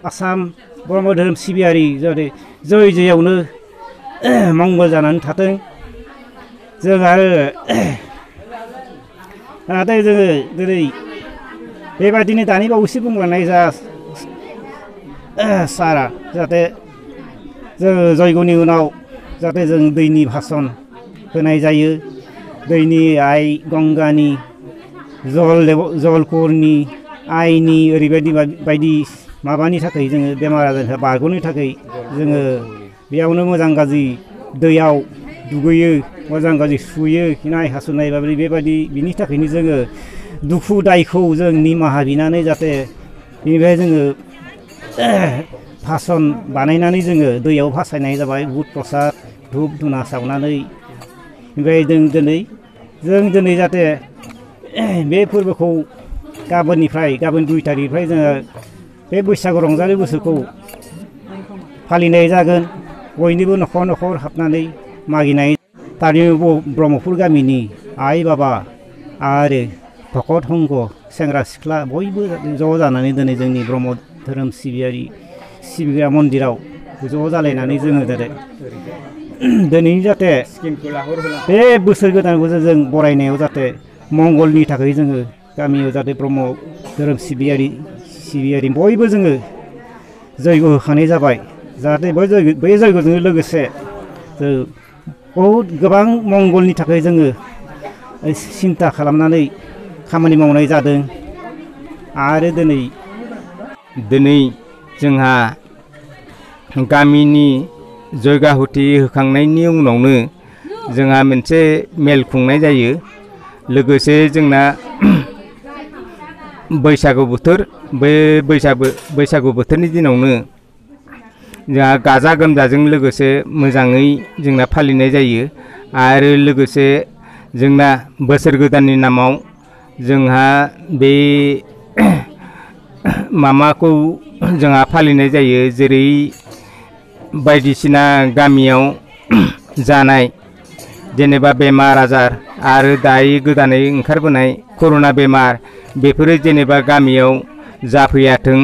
आसाम ब्रह्म धोरोम सिबियारि जाहाथे जय जयआवनो मंगल जानानै थाथों। जों आरो नाथाय जोङो दिनै बेबादिनो दानि बावैसो बुंलांनाय जा सारा जाहाथे जोङो जयग'नि उनाव जाहाथे जों दैनि भासन होनाय जायो। दैनि आइ गंगानि जलकरनि आइनि ओरैबायदि बायदि माबानि थाखाय जोङो बेमार आजारनिफ्राय बारग'नो थाखाय जोङो बेयावनो मोजां गाज्रि दैयाव दुगैयो, मोजां गाज्रि सुयो, खिनाय हासुनाय बेबायदि बिनि थाखायनो जोङो दुखु दायखौ जों निमाहा बिनानै जाहाथे बेनिफ्राय जोङो भासन बानायनानै जोङो दैयाव भासायनाय जाबाय बुध प्रसाद धुप धुना सावनानै। ओमफ्राय जों दिनै जाहाथे बे फोरबोखौ गाबोन 2 तारिखनिफ्राय जोङो बे बैसागु रंजालि बोसोरखौ फालिनाय जागोन। बयनिबो न'खर न'खर हाबनानै मागिनाय दानि ब्रह्मपुर गामिनि आइ बाबा आरो भकत संघ सेंग्रा सिख्ला बयबो ज' जानानै दिनै जोंनि ब्रह्म धोरोम सिबिग्रा मन्दिराव ज' जालायनानै जोङो दिनै जाहाथे बे बोसोर गोदानखौ जों बरायनायाव जाहाथे मंगलनि थाखाय जोङो गामियाव जाहाथे ब्रह्म धोरोम सिबियारि बयबो जोङो जयग' होखानाय जाबाय। जाहाथे बै जयग'जों लोगोसे बहुद गोबां मंगलनि थाखाय जोङो सिन्था खालामनानै खामानि मावनाय जादों। आरो दिनै जोंहा गामिनि जयगाहुति होखांनायनि उनावनो जोंहा मोनसे मेल खुंनाय जायो। लोगोसे जोंना बैसागु बोथोर, बे बैसागु बोथोरनि दिनावनो जोंहा गाजा गोमजाजों लोगोसे मोजाङै जोंना फालिनाय जायो। आरो लोगोसे जोंना बोसोर गोदाननि नामाव जोंहा बे माबाखौ जोंहा फालिनाय जायो। जेरै बायदिसिना गामियाव जानाय जेनेबा बेमार आजार आरो दायो गोदानै ओंखारबोनाय कर'ना बेमार, बेफोरो जेनेबा गामियाव जाफैयाथों,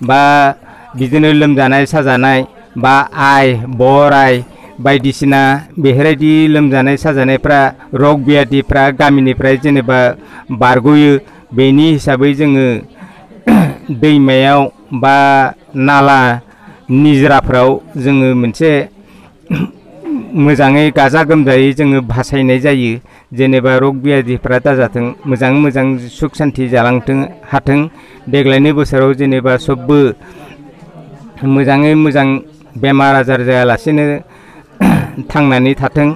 बा बिदिनो लोमजानाय साजानाय बा बराय बायदिसिना बेफोरबायदि लोमजानाय साजानायफ्रा रग बियादिफ्रा गामिनिफ्राय जेनेबा बारग'यो। बेनि हिसाबै जोङो दैमायाव बा नाला निजराफ्राव जोङो मोनसे मोजाङै गाजा गोमजायै जोङो भासायनाय जायो। जेनेबा रग बियादिफ्रा दाजाथों, मोजाङै मोजां सुख सान्थि जालांथों हाथों, देग्लायनि बोसोराव जेनेबा सबबो मोजाङै मोजां बेमार आजार जायालासेनो थांनानै थाथों।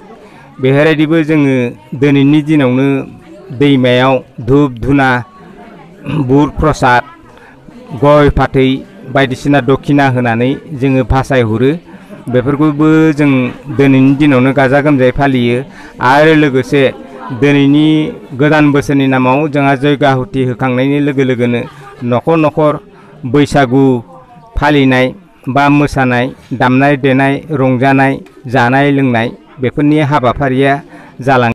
बेफोरबायदिबो जोङो दिनैनि दिनावनो दैमायाव धुप धुना बुध प्रसाद गय फाथै बायदिसिना दक्षिना होनानै जोङो भासायहरो। बेफोरखौबो जों दिनैनि दिनावनो गाजा गोमजायै फालियो। आरो लोगोसे दिनैनि गोदान बोसोरनि नामाव जोंहा जयगाहुति होखांनायनि लोगो लोगोनो न'खर न'खर बैसागु फालिनाय बा मोसानाय, दामनाय देनाय, रंजानाय, जानाय लोंनाय बेफोरनि हाबाफारिया जालाङो।